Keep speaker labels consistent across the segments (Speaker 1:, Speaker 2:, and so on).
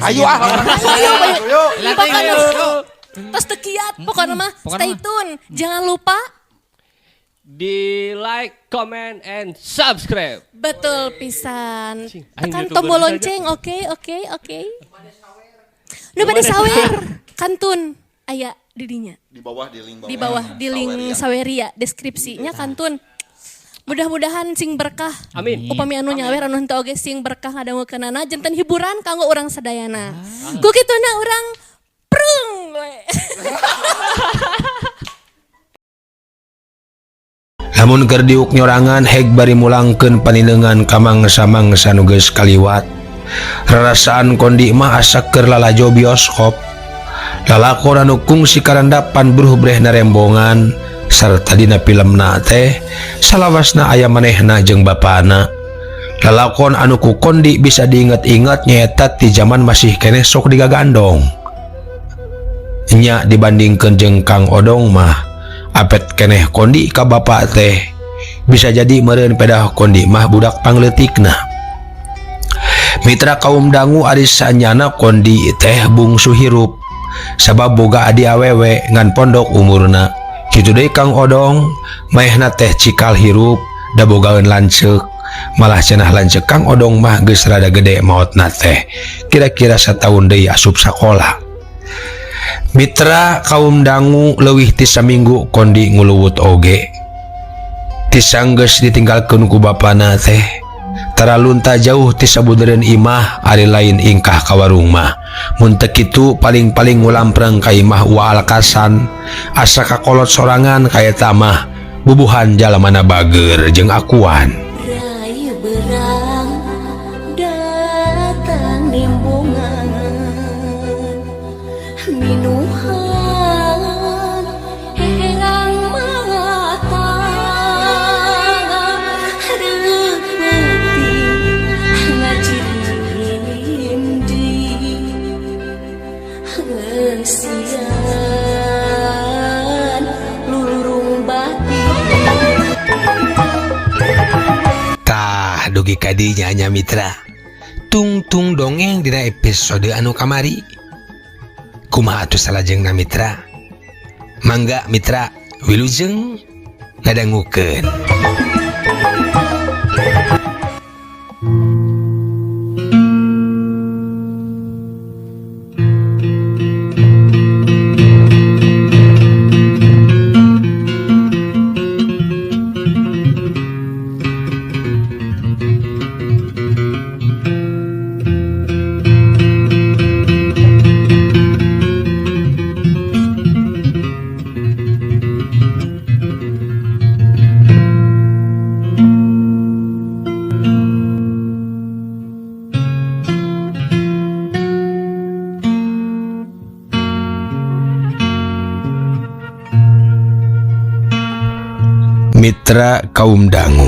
Speaker 1: Ayo ah.
Speaker 2: Ayo, ayo.
Speaker 3: Lah,
Speaker 2: Pokoknya
Speaker 3: ayo.
Speaker 2: tos teu kiat, pokoknya mah
Speaker 3: Pokoknya
Speaker 2: stay
Speaker 3: mah.
Speaker 2: tune. Jangan lupa
Speaker 4: Di like, comment, and subscribe.
Speaker 2: Betul pisan.
Speaker 4: Cing, aing
Speaker 2: Tekan
Speaker 4: YouTuber
Speaker 2: tombol
Speaker 4: saja.
Speaker 2: lonceng, oke, oke, oke. Nu bade sawer, kantun aya di dinya.
Speaker 1: Di bawah di link bawah.
Speaker 2: Di bawah di link
Speaker 1: Saweria.
Speaker 2: Saweria deskripsinya kantun. Mudah-mudahan sing berkah.
Speaker 4: Amin.
Speaker 2: Upami anu nyawer anu henteu oge sing berkah ngadangukeunana janten hiburan kanggo urang sadayana. Ku kituna urang prung we.
Speaker 5: Lamun keur diuk nyorangan heg bari mulangkeun paninengan ka mangsa-mangsa nu geus kaliwat. Rarasaan Kondi mah asa keur lalajo bioskop. Lalakon anu kungsi karandapan bruh brehna rembongan sarta dina filmna teh salawasna aya manehna jeung bapana. Lalakon anu ku Kondi bisa diinget-inget nyaeta ti zaman masih keneh sok digagandong. Nya dibandingkeun jeung Kang Odong mah apet keneh Kondi ka bapak teh bisa jadi meureun pedah Kondi mah budak pangleutikna. Mitra kaum dangu ari sanyana Kondi teh bungsu hirup sabab boga adi awewe ngan pondok umurna. Kitu deui Kang Odong maehna teh cikal hirup da bogaeun lanceuk. Malah cenah lanceuk Kang Odong mah geus rada gede maotna teh kira-kira sataun deui asup sakola. Mitra kaum dangu leuwih ti saminggu Kondi nguluwut oge. Ti sanggeus ditinggalkeun ku bapana teh tara lunta jauh ti sabudereun imah ari lain ingkah ka warung mah. Mun teu kitu paling-paling ngulampreng ka imah Wa Alkasan asa kakolot sorangan ka eta mah bubuhan jalamana bager jeung akuan.
Speaker 6: Rai berang datang nimbungan minuhan herang mata reupeting ngajirindi ngeusian lulurung batin.
Speaker 5: Tah dugi ka dinya nya mitra. Tungtung dongeng dina episode anu kamari. Kumaha atuh salajengna mitra? Mangga mitra wilujeng ngadangukeun. Mitra kaum dangu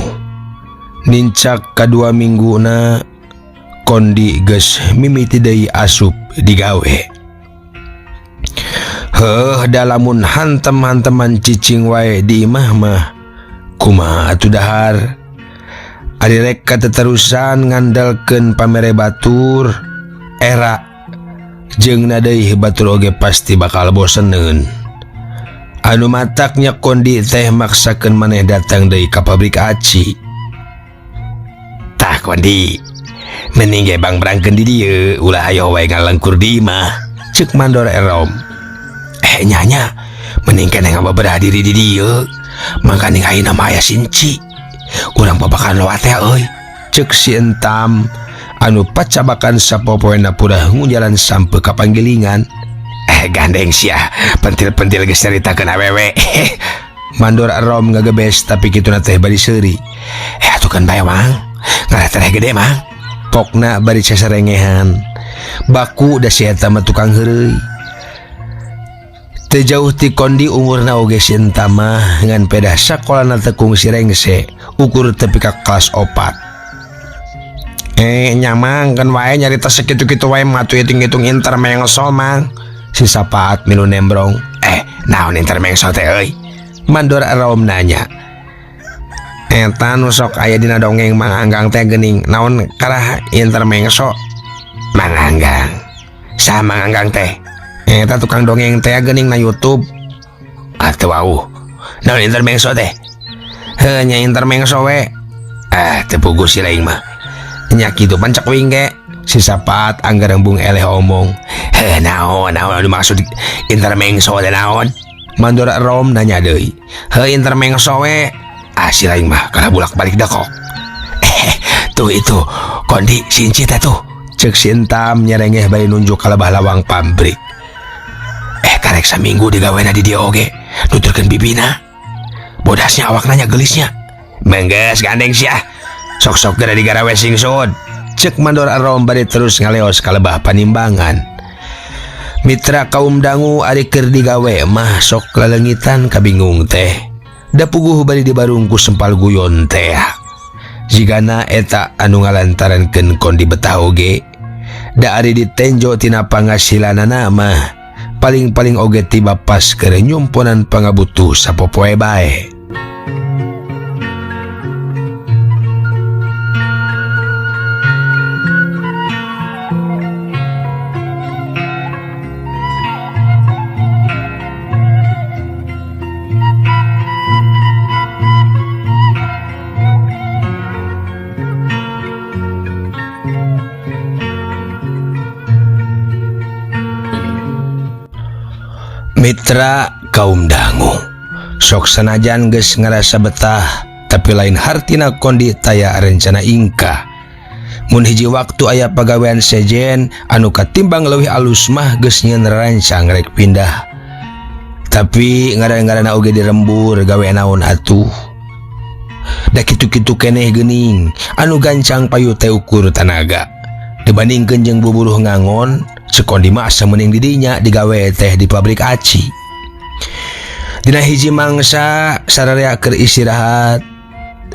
Speaker 5: nincak kadua mingguna Kondi geus mimiti deui asup digawe. Heuh da lamun hantem-hanteman cicing wae di imah mah kumaha atuh dahar. Ari rek kateterusan ngandalkeun pamere batur era jeung deui batur oge pasti bakal boseneun. Anu mataknya Kondi teh maksakeun maneh datang deui ka pabrik aci. Tah Kondi, mending ge bang berangkeun di dieu, ulah ayo wae ngalengkur di imah. Ceuk mandor Erom. Nyanya, mending keneh ngabeberah diri di dieu. Mangkaning ayeuna mah aya sinci. Urang babakan loa teh euy. Ceuk si Entam anu pacabakan sapopoena purah ngunjalan sampe ka panggilingan. Gandeng sia, pentil-pentil geus caritakeun awewe. Mandor Erom ngagebes tapi kituna teh bari seuri. Atuh kan bae mang. Ngarah teh gede mang. Pokna bari sasarengehan. Baku da si eta mah tukang heureuy. Teu jauh ti Kondi umurna oge si Entam mah ngan pedah sakolana teh kungsi rengse ukur tepi ka kelas 4. Nyamang kan wae nyarita sakitu-kitu wae mah atuh hitung-hitung intermezzo mang. Si Sapaat milu nembrong. Naon intermezzo teh euy? Mandor Erom nanya. Eta nu sok aya dina dongeng Mang Anggang teh geuning naon karah intermezzo? Mang Anggang. Saha Mang Anggang teh? Eta tukang dongeng teh geuning na YouTube. Atuh wauh. Naon intermezzo teh? Heuh nya intermezzo we. Ah, teu puguh si laing mah. Nya kitu pan cek wing ge. Si Sapaat anggar embung eleh omong. Heh naon naon anu maksud intermezzo teh naon? Mandor Rom nanya deui. Heuh intermezzo we. Ah si laing mah kalah bulak-balik dekok. Tuh itu kondi si Inci teh tuh. Cek si Entam nyerengeh bari nunjuk ka lebah lawang pabrik. Karek saminggu digawena di dieu oge. Nuturkeun bibina. Bodasnya awakna nya geulisnya. Menggeus gandeng sia. Sok-sok geura digarawe singsud. Cek Mandor Rom bari terus ngaleos ka lebah panimbangan. Mitra kaum dangu ari keur digawe mah sok laleungitan kabingung teh. Da puguh bari dibarung ku sempal guyon teh. Jigana eta anu ngalantarankeun kondi betah oge. Da ari ditenjo tina pangasilanana mah paling-paling oge tiba pas keur nyumponan pangabutuh sapopoe bae. Mitra kaum dangu sok sanajan geus ngarasa betah tapi lain hartina kondi taya rencana ingkah. Mun hiji waktu aya pagawean sejen anu katimbang leuwih alus mah geus nyieun rancang rek pindah. Tapi ngaran-ngaranna oge dirembur gawe naon atuh. Da kitu-kitu keneh geuning anu gancang payu teh ukur tanaga. Dibandingkeun jeung buburuh ngangon, sekondi mah asa mending didinya digawe teh di pabrik aci. Dina hiji mangsa sararea keur istirahat,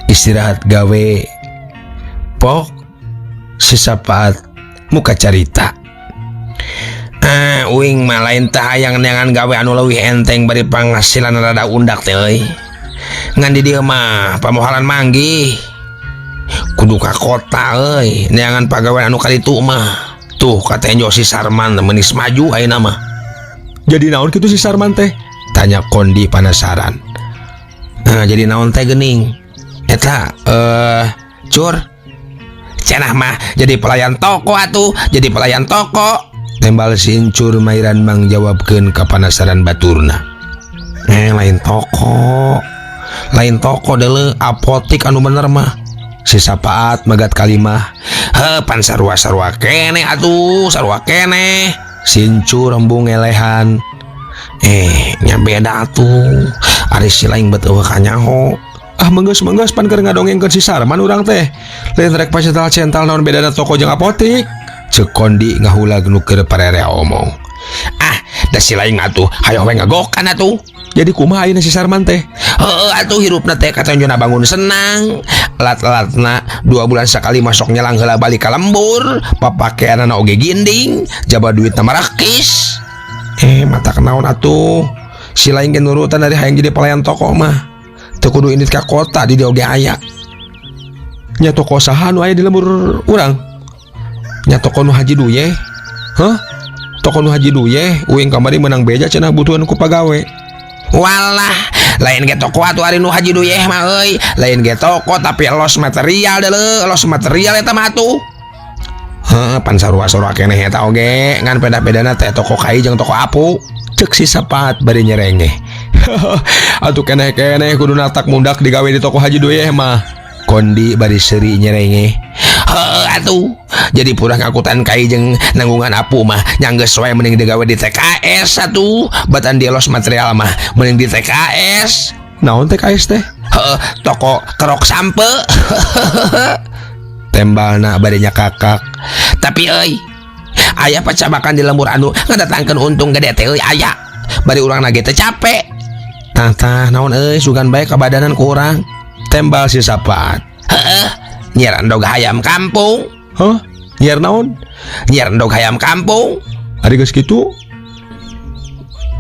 Speaker 5: istirahat gawe. Pok si Sapaat muka carita. Uing mah lain teh hayang neangan gawe anu leuwih enteng bari panghasilan rada undak teh euy. Ngan di dieu mah pamohalan manggih. Kudu ka kota euy, neangan pagawean anu kaditu mah. Tuh katenjo si Sarman menis maju ayeuna mah. Jadi naon kitu si Sarman teh? Tanya Kondi penasaran. Nah, jadi naon teh geuning? Eta cur. Cenah mah jadi pelayan toko atuh, jadi pelayan toko. Tembal si Incur mairan mangjawabkeun kapanasaran baturna. Lain toko. Lain toko deuleu apotik anu bener mah. Si Sapaat magat kalimah. Heuh pan sarua-sarua keneh atuh, sarua keneh. Si Incur embung ngelehan. Nya beda atuh. Ari si laing bet eueuh kanyaho. Ah menggeus-menggeus pan keur ngadongengkeun si Sarman urang teh. Lain rek pacental-cental naon bedana toko jeung apotik. Ceuk Kondi ngahulag nu keur parerea omong. Ah, da si laing atuh hayoh we ngagokan atuh. Jadi kumaha ayeuna si Sarman teh? Heueuh atuh hirupna teh katonjona bangun senang. Lat-latna 2 bulan sakali masuk nyelang heula balik ka lembur, papakeanana oge ginding, jaba duitna marakis. Mata kenaon atuh. Si laing ge nurutan dari hayang jadi pelayan toko mah. Teu kudu indit ka kota di dieu oge aya. Nya toko saha nu aya di lembur urang? Nya toko nu Haji Duyeh. Hah? Toko nu Haji Duyeh uing kamari menang beja cenah butuhan ku pagawe. Walah, lain ge toko atuh ari nu Haji Duyeh mah euy. Lain ge toko tapi los material deuleu, los material eta mah atuh. Heuh, pan sarua-sarua keneh eta oge, ngan beda-bedana teh toko kai jeung toko apu. Ceuk si Sapaat bari nyerengeh. Atuh keneh-keneh kudu natak mundak digawe di toko Haji Duyeh mah. Kondi bari seuri nyerengeh. Heuh atuh, jadi purah ngakutan kai jeung nanggungan apu mah nya geus we mending digawe di TKS atuh, batan di los material mah mending di TKS. Naon TKS teh? Heuh, toko kerok sampe. Tembalna bari nyakakak. Tapi euy, aya pacabakan di lembur anu ngadatangkeun untung gede teh euy aya. Bari urang na ge teh capek. Tah-tah naon euy sugan bae kabadanan ku urang. Tembal si Sapaat. Heeh, nyiar endog hayam kampung. Hah? Nyiar naon? Nyiar endog hayam kampung. Ari geus kitu?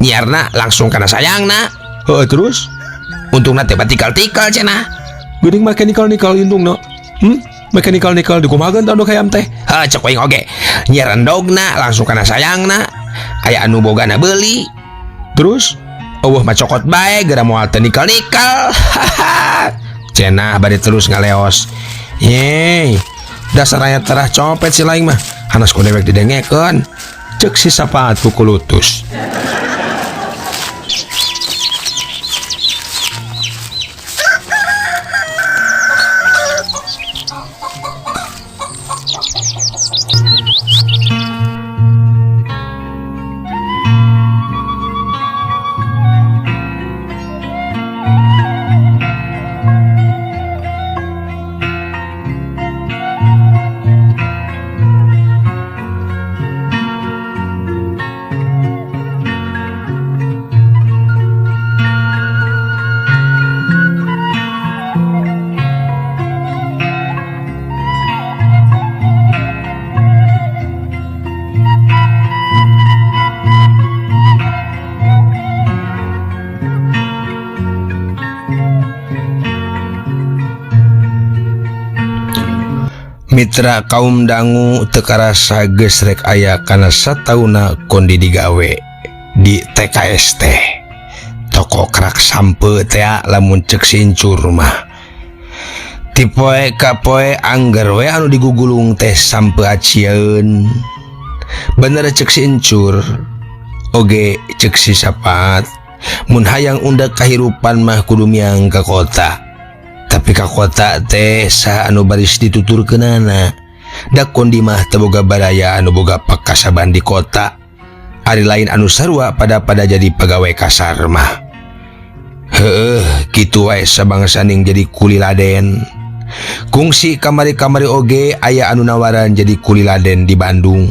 Speaker 5: Nyiarna langsung kana sayangna. Heeh terus? Untungna teh batikal-tikal cenah. Geuning make nikal-nikal indungna. Make nikel-nikel dikumahakeun tah endog hayam teh. Heuh cek aing oge. Nyiar endogna langsung kana sayangna. Aya anu bogana beuli. Terus eueuh mah cokot bae geura moal teu nikel-nikel. Cenah bari terus ngaleos. Yeay, dasar aya terah copet si laing mah. Hanas ku dewek didengekeun. Cek si Sapaat kukulutus. Mitra kaum dangu teu karasa geus rek aya kana satauna kondi digawe di TKS teh. Toko kerak sampe teh lamun cek sincur mah. Ti poe ka poe angger we anu digugulung teh sampe acieun. Bener cek sincur oge cek si Sapaat mun hayang undak kahirupan mah kudu miang ka kota. Tapi ka kota teh saha anu baris dituturkeunana. Da kondi mah teu boga baraya anu boga pakasaban di kota. Ari lain anu sarua pada-pada jadi pegawai kasar mah. Heueuh, kitu wae sabangsaning jadi kuli laden. Kungsi kamari-kamari oge aya anu nawaran jadi kuli laden di Bandung.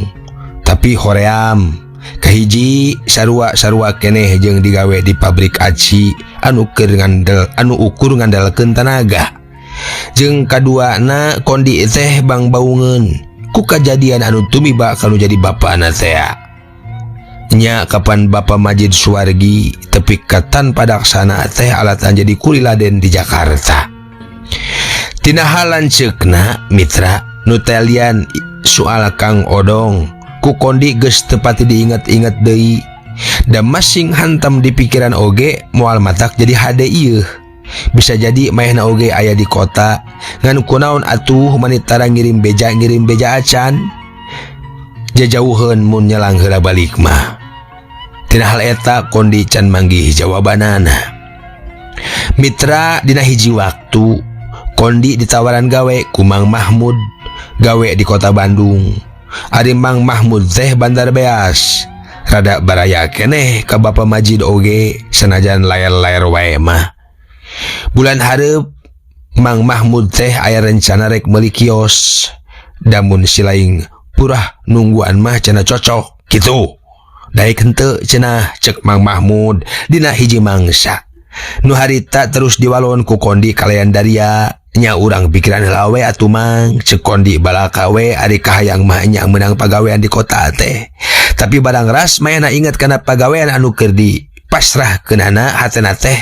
Speaker 5: Tapi hoream, kahiji sarua-sarua keneh jeung digawe di pabrik aci anu keur ngandel anu ukur ngandalkeun tanaga. Jeung kaduana kondi teh bang baungeun ku kajadian anu tumiba kanu jadi bapana teh. Nya kapan Bapa Majid Suwargi tepi ka tanpa daksana teh alatan jadi kuli laden di Jakarta. Tina hal lanceukna mitra nu telian soal Kang Odong ku kondi geus teu pati diinget-inget deui. Da masing hantam di pikiran oge moal matak jadi hade ieu. Bisa jadi maehna oge aya di kota ngan kunaon atuh manitara ngirim beja acan. Jajauheun mun nyelang heula balik mah. Tina hal eta kondi can manggih jawabanana. Mitra dina hiji waktu kondi ditawaran gawe ku Mang Mahmud gawe di kota Bandung. Ari Mang Mahmud teh Bandar Beas. Rada baraya keneh ka Bapa Majid oge sanajan layar-layar wae mah. Bulan hareup Mang Mahmud teh aya rencana rek meuli kios. Damun si laing purah nungguan mah cenah cocok kitu. Daek henteu cenah cek Mang Mahmud dina hiji mangsa. Nu harita terus diwalon ku kondi kalayan daria. Nya urang pikiran heula we atuh Mang cek kondi balaka we ari kahayang mah nya meunang pagawean di kota teh. Tapi barang ras mayana inget kana pagawean anu keur di pasrahkeunana hatena teh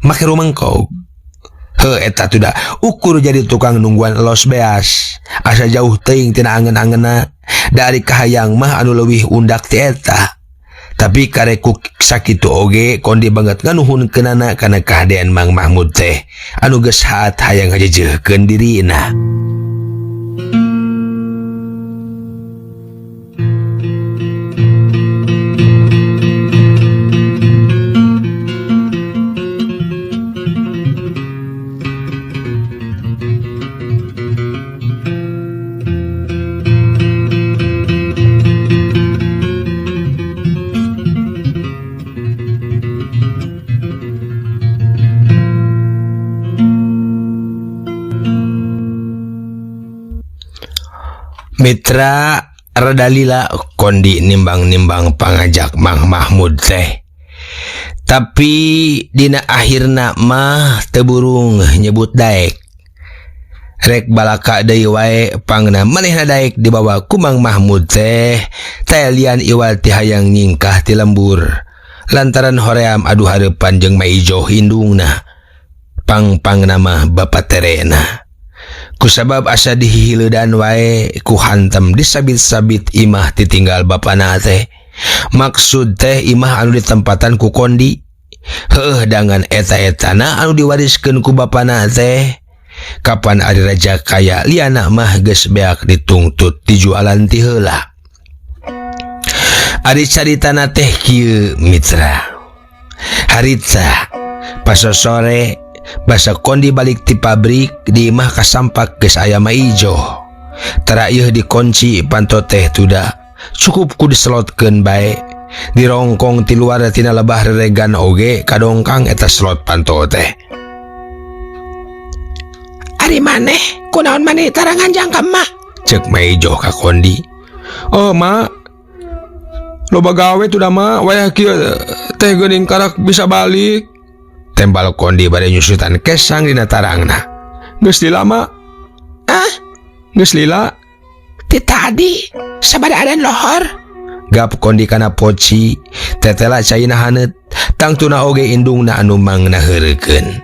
Speaker 5: make rumengkog. Heuh eta tuh da ukur jadi tukang nungguan los beas. Asa jauh teuing tina angen-angenna. Dari kahayang mah anu leuwih undak ti eta. Tapi kareku sakitu oge kondi banget nganuhunkeunana kana kahadean Mang Mahmud teh anu geus haat hayang ngajejeuhkeun dirina. Mitra rada lila kondi nimbang-nimbang pangajak Mang Mahmud teh. Tapi dina akhirna mah teu burung nyebut daek. Rek balaka deui wae pangna manehna daek dibawa ku Mang Mahmud teh. Telian iwal ti hayang nyingkah ti lembur. Lantaran hoream adu hareupan jeung Maijoh indungna. Pang-pangna mah bapa terena. Kusabab asa dihihileudan wae ku hantem disabit-sabit imah ditinggal bapana teh. Maksud teh imah anu ditempatan ku Kondi. Heuh dangan eta-etana anu diwariskeun ku bapana teh. Kapan ari raja kaya liana mah geus beak ditungtut dijualan ti heula. Ari caritana teh kieu mitra. Harita pasosore basa Kondi balik ti pabrik di imah kasampak geus aya Maijoh. Tara ieu dikunci panto teh tuda. Cukup ku diselotkeun bae. Dirongkong ti luar tina lebah reregan oge kadongkang eta slot panto teh.
Speaker 1: Ari maneh kunaon maneh tara nganjang ka emak?
Speaker 5: Cek Maijoh ka Kondi. Oh mak, loba gawe tuh mak, wayah kieu teh geuning karak bisa balik. Tembal Kondi bade nyusutan kesang dina tarangna. Geus lila mak.
Speaker 1: Ah?
Speaker 5: Geus lila.
Speaker 1: Ti tadi sabada adan lohor.
Speaker 5: Gap Kondi kana poci, tetela caina haneut, tangtuna oge indungna anu mangna heurekeun.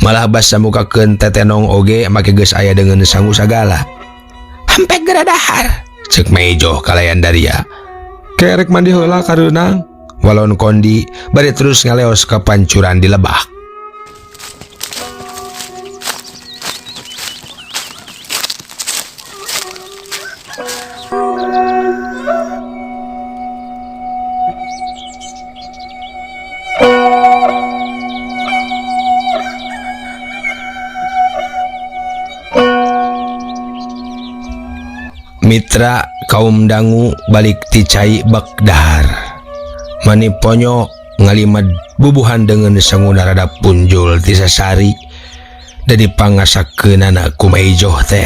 Speaker 5: Malah basa mukakeun tetenong oge make geus aya deungeun sangu sagala.
Speaker 1: Hampek geura dahar.
Speaker 5: Cek Maijoh kalayan daria. Kerek mandi heula kareunang. Walon Kondi bari terus ngaleos ka pancuran di lebah. Mitra kaum dangu balik ti cai bak dahar. Mani ponyo ngalimed bubuhan dengan sanguna rada punjul ti sasari dari pangasakeunana ku Maijoh teh.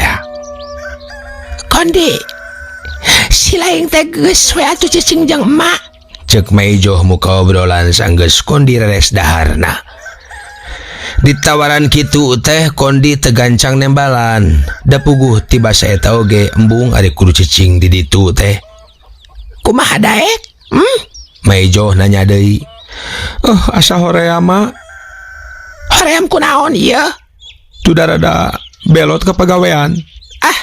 Speaker 1: Kondi, si laing teh geus we atuh cicing jeung emak.
Speaker 5: Cek Maijoh muka obrolan sanggeus Kondi reres daharna. Ditawaran kitu teh Kondi tegancang nembalan. Da puguh ti basa eta oge embung ari kudu cicing di ditu teh.
Speaker 1: Kumaha daek?
Speaker 5: Maijoh nanya deui. Asa hoream mah.
Speaker 1: Hoream kunaon ieu?
Speaker 5: Tuh rada belot ke pagawean.
Speaker 1: Ah,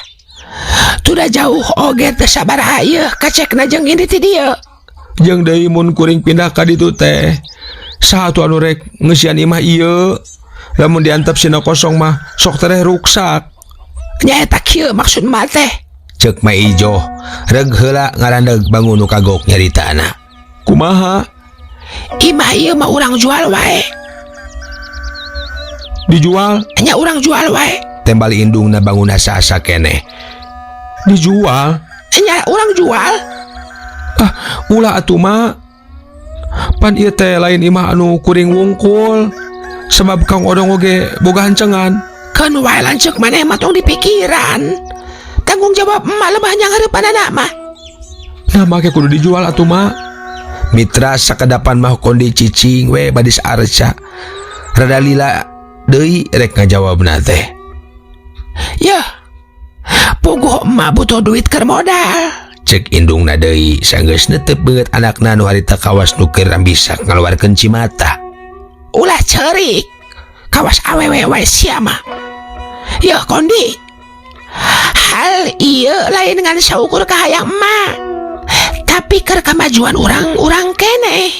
Speaker 1: tuh jauh oge teh sabaraha ieu kacekna jeung ini ti dieu.
Speaker 5: Jeung deui mun kuring pindah ka ditu teh. Saha tuh anu rek ngeusian imah ieu? Lamun diantep sina kosong mah sok tereh ruksak.
Speaker 1: Nyaeta kieu maksud mah teh.
Speaker 5: Cek Maijoh reg heula ngarandeg bangun nu kagok nyaritana. Kumaha?
Speaker 1: Imah ieu mah urang jual wae.
Speaker 5: Dijual?
Speaker 1: Nya urang jual wae.
Speaker 5: Tembal indungna bangun asa-asa keneh. Dijual?
Speaker 1: Nya urang jual.
Speaker 5: Ah, ulah atuh mah. Pan ieu teh lain imah anu kuring wungkul. Sebab Kang Odong oge boga hancengan.
Speaker 1: Keun wae lanceuk maneh mah tong dipikiran. Tanggung jawab emak lebah nyanghareupanana mah.
Speaker 5: Nah make kudu dijual atuh mah. Mitra sakedapan mah Kondi cicing we badis arca. Rada lila deui rek ngajawabna teh.
Speaker 1: Yeuh. Puguh emak butuh duit keur modal.
Speaker 5: Cek indungna deui sanggeus netep beungeut anakna nu harita kawas nu keur rambisak ngaluarkeun cimata.
Speaker 1: Ulah ceurik. Kawas awewe wae sia mah. Yeuh Kondi. Hal ieu lain ngan saukur kahayang emak. Tapi keur kamajuan urang-urang keneh.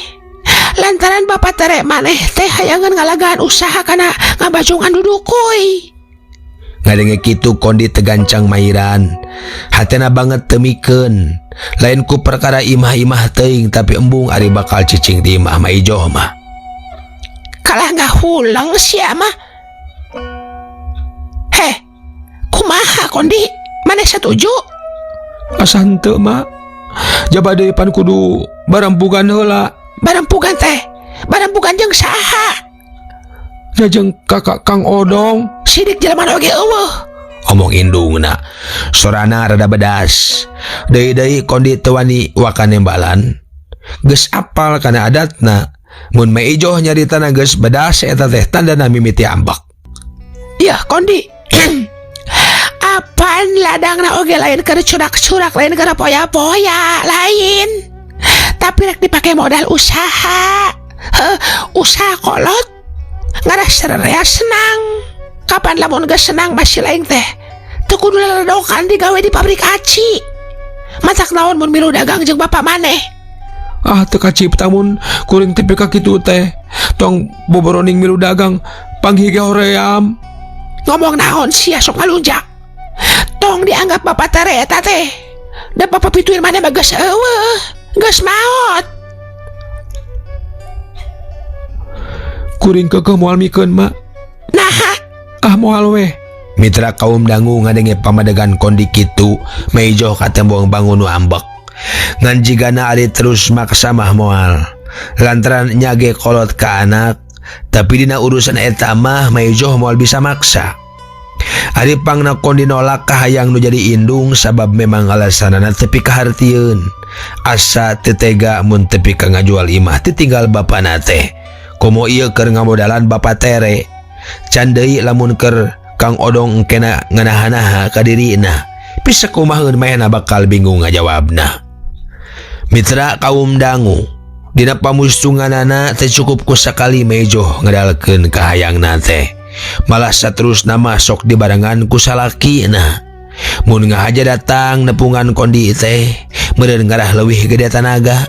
Speaker 1: Lantaran bapak tere maneh teh hayangan ngalagaan usaha kana ngabajungan dudukuy.
Speaker 5: Ngadenge kitu Kondi tegancang mairan. Hatena banget temikeun. Lain ku perkara imah-imah teuing tapi embung ari bakal cicing di imah Maijoh mah.
Speaker 1: Kalah ngahuleng sia mah. Heh, kumaha Kondi? Maneh satuju?
Speaker 5: Asa henteu mak. Jaba deui pan kudu barempugan heula.
Speaker 1: Barempugan teh? Barempugan jeung saha?
Speaker 5: Nya jeung kakak Kang Odong.
Speaker 1: Sidik jelema oge eueuh.
Speaker 5: Omong indungna. Sorana rada bedas. Deui-deui Kondi teu wani waka nembalan. Geus apal kana adatna. Mun Maijoh nyaritana geus bedas eta teh tandana mimiti ambek.
Speaker 1: Yeuh Kondi. Apan ladangna oge lain keur curak-curak, lain keur poya-poya, lain. Tapi rek dipake modal usaha. Heuh, usaha kolot. Ngaras rerea senang. Kapan lamun geus senang masih lain teh. Teu kudu leledokan digawe di pabrik aci. Matak naon mun milu dagang jeung bapak maneh.
Speaker 3: Ah teu kacipta mun kuring tepi ka kitu teh. Tong boboroning milu dagang panggih ge hoream.
Speaker 1: Ngomong naon sia sok ngalunjak. Tong dianggap bapak tere eta teh. Da bapak pituin maneh mah geus eueuh, geus maot.
Speaker 3: Kuring keukeuh moal mikeun mak.
Speaker 1: Naha?
Speaker 3: Ah moal weh.
Speaker 5: Mitra kaum dangu ngadenge pamadegan kondi kitu meijoh ka tembong bangun nu ambek. Ngan jigana ari terus maksa mah moal. Lantaran nyage kolot ka anak, tapi dina urusan eta mah meijoh moal bisa maksa. Ari pangna kondi nolak kahayang nu jadi indung sabab memang alasanana tepi kahartieun. Asa teu tega mun tepi ka ngajual imah titinggal bapana teh. Komo ieu keur ngamodalan bapa tere. Can deui lamun keur Kang Odong engkena nganaha-naha ka dirina. Bisa kumaheun manehna bakal bingung ngajawabna. Mitra kaum dangu, dina pamustunganana teh cukup ku sakali mejoh ngedalkeun kahayangna teh. Malah saterusna mah sok dibarengan ku salakina. Mun ngahaja datang nepungan kondi teh, meureun ngarah leuwih gede tanaga.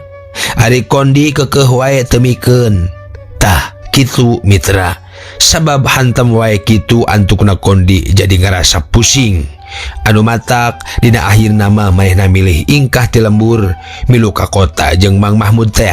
Speaker 5: Ari kondi keukeuh wae teu mikeun. Tah kitu mitra. Sabab hantem wae kitu antukna kondi jadi ngarasa pusing. Anu matak dina akhirna mah manehna milih ingkah ti lembur milu ka kota jeung Mang Mahmud teh.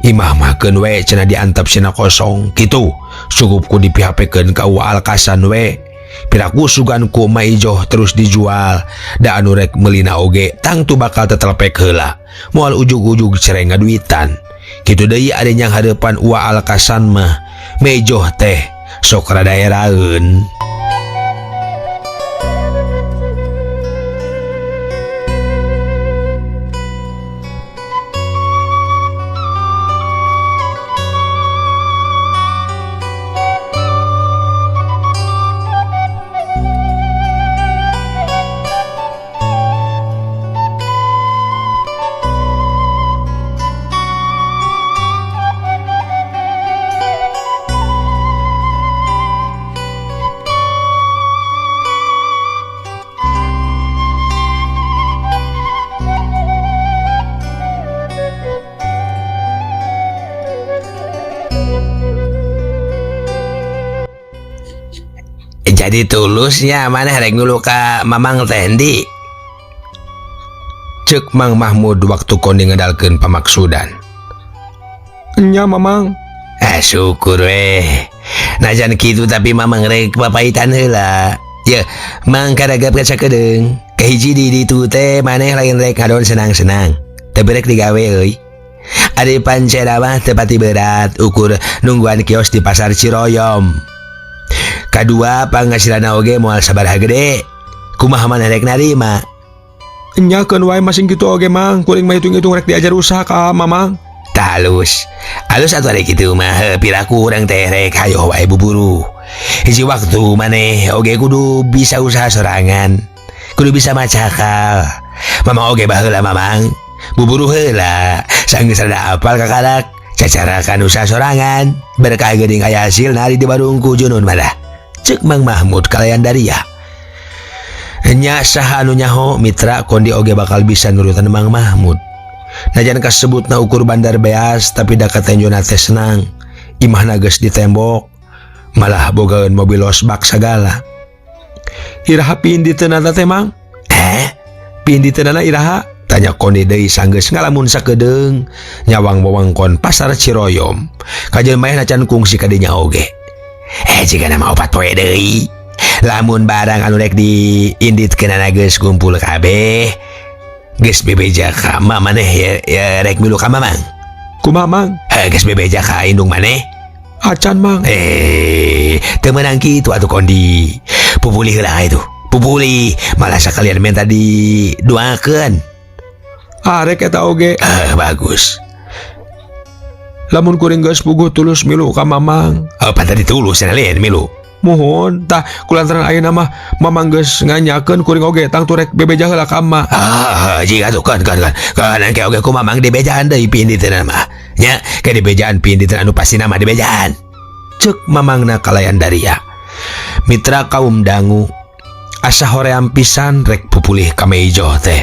Speaker 5: Imah mah keun we cenah diantep sina kosong kitu. Cukup ku dipihapekeun ka Uwa Alkasan we. Piraku sugan ku Ma Ijoh terus dijual. Da anu rek meulina oge tangtu bakal tetelepek heula. Moal ujug-ujug cere ngaduitan. Kitu deui ari nyang hareupan Uwa Alkasan mah Mejoh teh sok rada eraeun. Jadi tulusnya mana rek ngulu ka Mamang Tendi. Cek Mang Mahmud waktu kondi ngedalkeun pamaksudan.
Speaker 3: Nya Mamang.
Speaker 5: Syukur weh. Najan kitu tapi Mamang rek papaitan heula. Ye, Mang karagap ka sakedeung. Kahiji di ditu teh maneh lain rek ngadon senang-senang. Tapi rek digawe euy. Ari pancera mah teu pati berat ukur nungguan kios di pasar Ciroyom. Kadua panghasilanna oge moal sabaraha gede. Kumaha maneh rek narima?
Speaker 3: Nya keun wae masing kitu oge Mang, kuring mah hitung-hitung rek diajar usaha ka Mamang.
Speaker 5: Tah halus. Halus atuh ari kitu mah piraku urang teh rek hayoh wae buburu. Hiji waktu maneh oge kudu bisa usaha sorangan. Kudu bisa macakal. Mamang oge baheula Mamang. Buburu heula, sanggeus rada apal kakarak. Cacarakan usaha sorangan. Berkah geuning aya hasilna di warungku junun malah. Cek Mang Mahmud kalayan daria. Nya saha anu nyaho mitra kondi oge bakal bisa nurutan Mang Mahmud. Najan kasebutna ukur bandar beas tapi da katenjona teh senang. Imahna geus ditembok, malah bogaeun mobil losbak sagala.
Speaker 3: Iraha piinditeunana teh Mang? Piinditeunana iraha?
Speaker 5: Tanya kondi deui sanggeus ngalamun sakedeung nyawang wewengkon pasar Ciroyom. Kajeun manehna can kungsi ka dinya oge. Jika nama opat poe deui. Lamun barang anu rek diinditkeunana geus kumpul kabeh, geus bebeja ka ma maneh ya rek milu ka Mamang.
Speaker 3: Kumaha Mang?
Speaker 5: Geus bebeja ka indung maneh?
Speaker 3: Acan Mang.
Speaker 5: Teu meunang kitu atuh kondi. Pupulih heula itu. Pupulih malah sakalian minta didoakeun.
Speaker 3: Arek eta oge.
Speaker 5: Bagus.
Speaker 3: Lamun kuring geus puguh tulus milu ka Mamang.
Speaker 5: Pan tadi tulus cenah lain milu.
Speaker 3: Muhun tah kulantaran ayeuna mah Mamang geus nganyakeun kuring oge tangtu rek bebeja heula ka emak.
Speaker 5: Jika tuh kan. Kan engke oge ku Mamang dibejaan deui piinditeunna mah. Nya, ke dibejaan piinditeun anu pastina mah dibejaan. Cek Mamangna kalayan daria. Mitra kaum dangu. Asa hoream pisan rek pupulih ka Meijoh teh.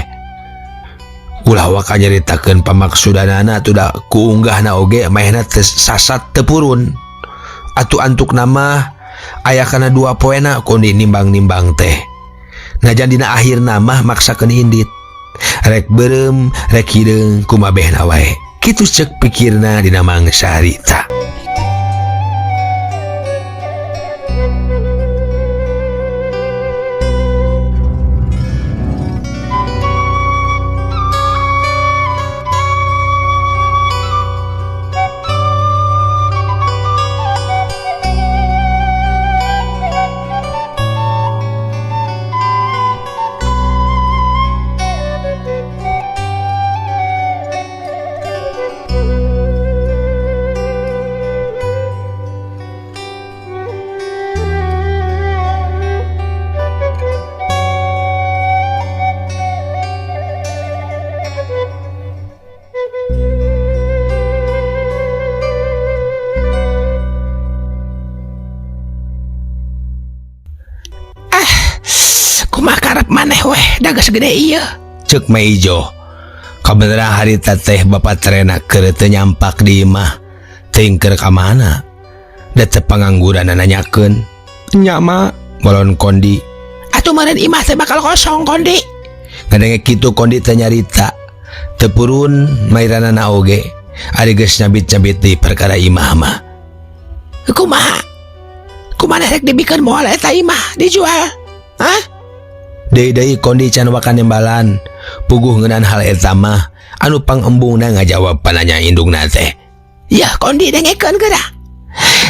Speaker 5: Ulah waka nyaritakeun pamaksudanana atuh da kuunggahna oge manehna teh sasat teu purun. Atuh antukna mah aya kana dua poena kondi nimbang-nimbang teh. Najan dina akhirna mah maksakeun indit. Rek beureum, rek hideung kumabehna wae. Kitu ceuk pikirna dina mangsa harita.
Speaker 1: Kumaha karep maneh weh da geus gede ieu.
Speaker 5: Ceuk Meijoh. Kabeneran harita teh Bapak Trena keur teu nyampak di imah. Teuing keur ka mana? Da teu pangangguran nanyakeun.
Speaker 3: Nya ma,
Speaker 5: Molon Kondi.
Speaker 1: Atuh meureun imah teh bakal kosong Kondi.
Speaker 5: Ngadenge kitu Kondi teh nyarita. Teu purun mairanana oge. Ari geus nyabit-nyabit di perkara imah mah.
Speaker 1: Kumaha? Kumaha rek dibikeun moal eta imah dijual? Hah?
Speaker 5: Deui-deui Kondi can waka nembalan. Puguh ngeunaan hal eta mah anu pangembungna ngajawab pananya indungna teh.
Speaker 1: Yah Kondi dengekeun geura.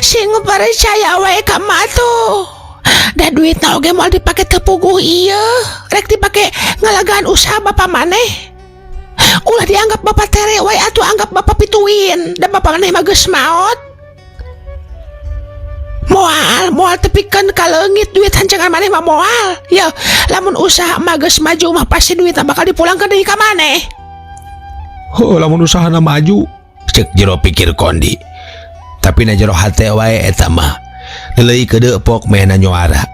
Speaker 1: Sing percaya wae ka emak tuh. Da duitna oge moal dipake teu puguh ieu. Rek dipake ngalagaan usaha bapa maneh. Ulah dianggap bapak tere wae atuh anggap bapak pituin. Da bapak maneh mah geus maot. Moal, moal tepikeun ka leungit duit hancangan maneh mah moal. Ya, lamun usaha mah geus maju mah pasti duitna bakal dipulangkeun deui ka maneh.
Speaker 3: Heuh, lamun usahana maju,
Speaker 5: Ceuk jero pikir Kondi. Tapi na jero hate wae eta mah. Leuleui kedeupok mehna nyuara.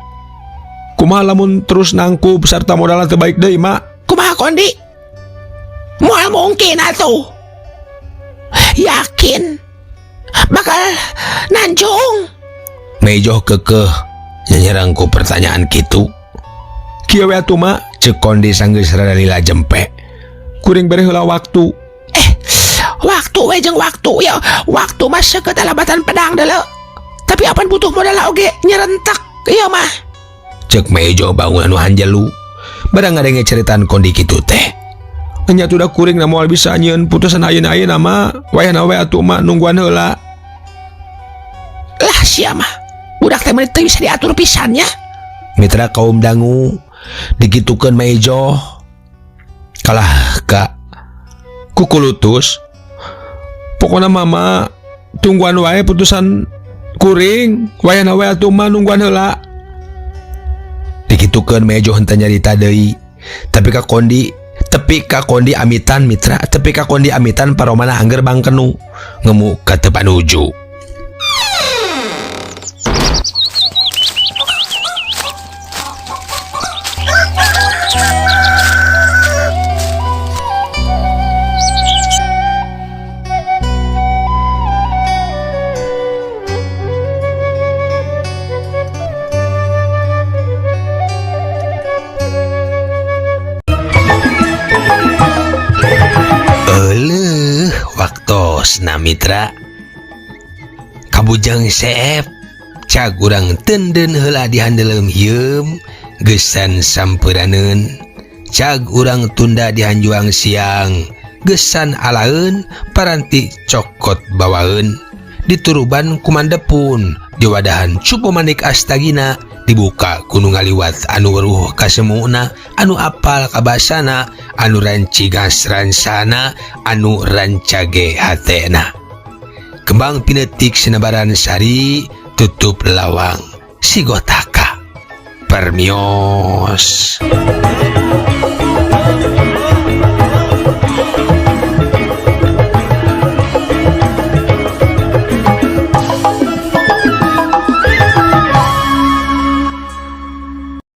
Speaker 3: Kumaha lamun terus nangkub sarta modalna teu baik deui, Mak?
Speaker 1: Kumaha Kondi? Moal mungkin atuh. Yakin bakal nanjung.
Speaker 5: Meijoh kekeh nyanyerang ku pertanyaan kitu.
Speaker 3: Kieu we atuh, Mak.
Speaker 5: Ceuk Kondi sanggeus rada lila jempe.
Speaker 3: Kuring bere heula waktu.
Speaker 1: Waktu we jeung waktu ya. Waktu mah seukeut alabatan pedang deuleu. Tapi apan butuh modal oge nyerentek ieu mah.
Speaker 5: Ceuk Meijoh bangun anu hanjelu. Barang ngadenge ceritaan Kondi kitu teh.
Speaker 3: Nya tuh da kuring na moal bisa nyieun putusan ayeuna-ayeuna mah. Wayahna we atuh mah nungguan heula.
Speaker 1: Lah sia mah. Budak teh teu bisa diatur pisan nya.
Speaker 5: Mitra kaum dangu dikitukeun Meijoh. Kalah ka
Speaker 3: kukulutus. Pokona mama tungguan wae putusan kuring. Wayahna we atuh mah nungguan heula.
Speaker 5: Dikitukeun Meijoh henteu nyarita deui. Tapi ka Kondi, tepi ka Kondi amitan mitra, tepi ka Kondi amitan paromana angger bangkenu ngemu ka teu panuju. Euleuh, waktosna mitra. Kabujang seep cag urang tenden heula di handeuleum hieum geusan sampeunaneun. Cag urang tunda di hanjuang siang geusan alaeun paranti cokot bawaeun. Dituruban kumandepun diwadahan cupu manik astagina dibuka kudu ngaliwat anu weruh kasemuna anu apal kabasana anu rancigas ransana anu rancage hatena. Kembang pinetik sinebaran sari tutup lawang sigotaka permios.